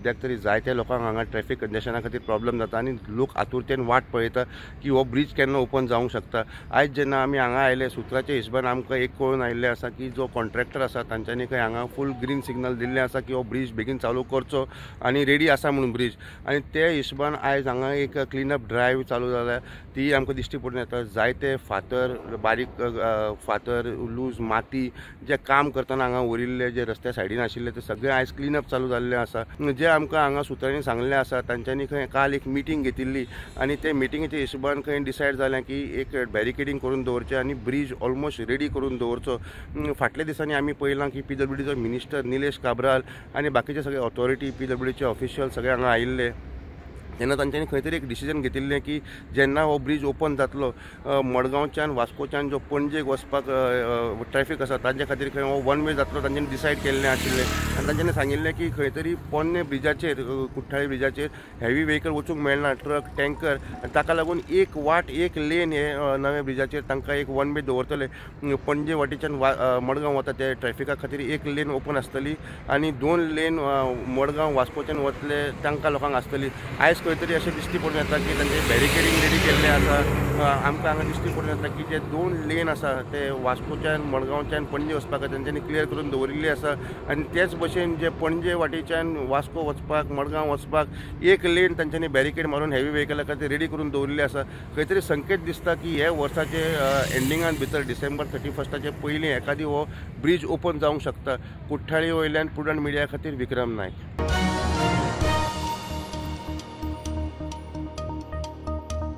सद्याक तरी जायत्या लोकांक हांगा ट्रॅफिक कंजेशना खातीर प्रॉब्लम जाता आनी लोक आतुरतेन वाट पळयता की हो ब्रीज केन्ना ओपन जावंक शकता. आयज जेन्ना आमी हांगा आयले सुत्राच्या हिशोबान आमकां एक कळून आयिल्लें आसा की जो कॉन्ट्रॅक्टर आसा तांच्यांनी खंय हांगा फूल ग्रीन सिग्नल दिल्लें आसा की हो ब्रीज बेगीन चालू करचो आनी रेडी आसा म्हणून ब्रीज. आनी ते हिशोबान आयज हांगा एक क्लिनअप ड्रायव्ह चालू जाल्या ती आमकां दिश्टी पडून येता. जायते फातर, बारीक फातर, लूज माती जे काम करतना हांगा उरिल्ले जे रस्त्या सायडीन आशिल्ले ते सगळे आयज क्लिनअप चालू जाल्ले आसा. जे आमकां हांगा सुत्रांनी सांगलें आसा तांच्यांनी खंय काल एक मिटींग घेतिल्ली आनी ते मिटिंगेच्या हिशोबान खंय डिसायड जालें की एक बॅरिकेडींग करून दवरचें आनी ब्रीज ऑलमोस्ट रेडी करून दवरचो. फाटल्या दिसांनी आमी पळयलां की PWDचो मिनिस्टर निलेश काब्राल आनी बाकीचे सगळे ऑथॉरिटी PWDचे ऑफिशियल सगळे हांगा आयिल्ले तेन्ना तांच्यांनी खंय तरी एक डिसिजन घेतिल्लें की जेन्ना हो ब्रीज ओपन जातलो मडगांवच्यान वास्कोच्यान जो पणजेक वचपाक ट्रॅफिक आसा तांचे खातीर खंय हो वन वे जातलो तांच्यांनी डिसायड केल्लें आशिल्लें. आनी तांच्यांनी सांगिल्लें की खंय तरी पोन्ने ब्रिजाचेर, कुठ्ठाळी ब्रिजाचेर हेवी व्हेकल वचूंक मेळना, ट्रक, टँकर, आनी ताका लागून एक वाट, एक लेन हे नव्या ब्रिजाचेर तांकां एक वन वे दवरतले. पणजे वाटेच्यान मडगांव वता ते ट्रॅफिका खातीर एक लेन ओपन आसतली आनी 2 लेन मडगांव वास्कोच्यान वतले तांकां लोकांक आसतली. आयज खंय तरी अशें दिश्टी पडून येता की तांचे बॅरिकेडींग रेडी केल्लें आसा. आमकां हांगा दिश्टी पडून येता की जे 2 लेन आसा ते वास्कोच्यान मडगांवच्यान पणजे वचपाक तांच्यांनी क्लियर करून दवरिल्ली आसा. आनी तेच भशेन जे पणजे वाटेच्यान वास्को वचपाक, मडगांव वचपाक एक लेन तांच्यांनी बॅरिकेड मारून हेवी व्हेकला खातीर रेडी करून दवरिल्ली आसा. खंय तरी संकेत दिसता की हे वर्साचे एंडिंगान भितर डिसेंबर 31 पयलीं एखादी हो ब्रीज ओपन जावंक शकता. कुठ्ठाळी वयल्यान प्रुडंट मिडिया खातीर विक्रम नायक.